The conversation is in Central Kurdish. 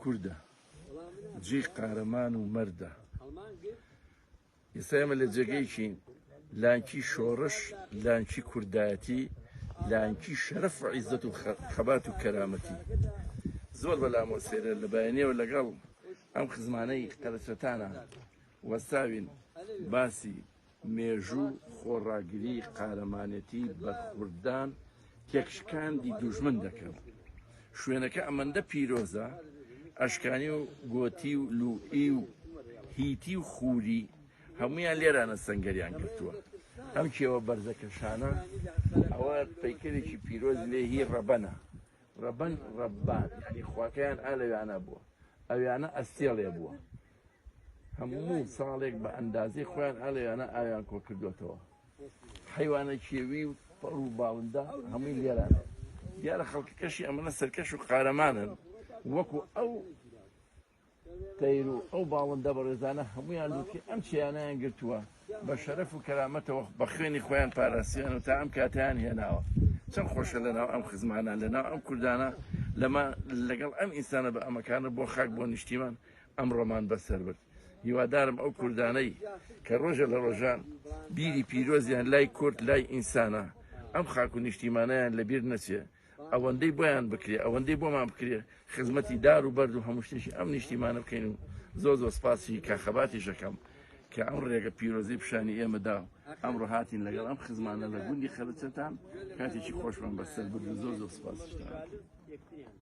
کوردە، جێی قارەمان و مەردە. ئێستا ئێمە لە جێگەیەکین لانکی شۆڕش، لانکی کوردایەتی، لانکی شەرەف و عیزەت و خەبات و کەرامەتی. زۆر بەلامەوە سەیرە لە بەیانیەوە لەگەڵ ئەم خزمانەی قەرەچەتانە وەستاوین باسی مێژوو، خۆڕاگری، قارەمانێتی، بەرخوردان، تێکشکاندی دوژمن دەکەن. شوێنەکە ئەمەندە پیرۆزە، ئەشکانی و گۆتی و لوئی و هیتی و خوری هەموویان لێرانە سەنگەریان گرتووە. ئەم کێوە بەرزەکەشانە ئەوە پەیکەرێکی پیرۆز لێ هی ڕەبەنە. ڕەبەن ڕەبان یانی خواکەیان ئا لەویانە بووە. ئەویانە ئەستێڵێ بووە. هەموو ساڵێک بە ئەندازەی خۆیان ئالەویانە ئاویان کۆکردوێتەوە حیوانە کێوی و پەڕ و باڵندە هەمووی لێرانە دیارە خەڵکەکەشی ئەمەە سەرکەش و قارەمانن وەکو ئەو تەیر و ئەو باڵندە بەڕێزانە هەمویان لوتکەی ئەم چیانیان گرتووە بە شەرەف و کەرامەتەوە بە خوێنی خۆیان پاراستیان و تا ئەم کاتیان هێناوە. چەند خۆشە لەناو ئەم خزمانە، لەناو ئەم کوردانە، لەمە لەگەڵ ئەم ئینسانە بە ئەمەکانە بۆ خاک بۆ نیشتیمان ئەمڕۆمان بەسەر برد. هیوادارم ئەو کوردانەی کە ڕۆژە لە ڕۆژان بیری پیرۆزیان لای کورد لای ئینسانە ئەم خاک و نیشتیمانەیان لەبیر نەچێ. ئەوەندەی بۆیان بکرێ ئەوەندەی بۆمان بکرێ خزمەتی دار و بەرد و هەموو شتێکی ئەم نیشتیمانە بکەین و زۆر زۆر سپاسی کاک خەباتیش ئەکەم کە ئەم ڕێگە پیرۆزەی پیشانی ئێمە دا و ئەمڕۆ هاتین لەگەڵ ئەم خزمانە لە گوندی خەرچەتان کاتێکی خۆشمان بەسەر برد و زۆر زۆر سپاسیشتان.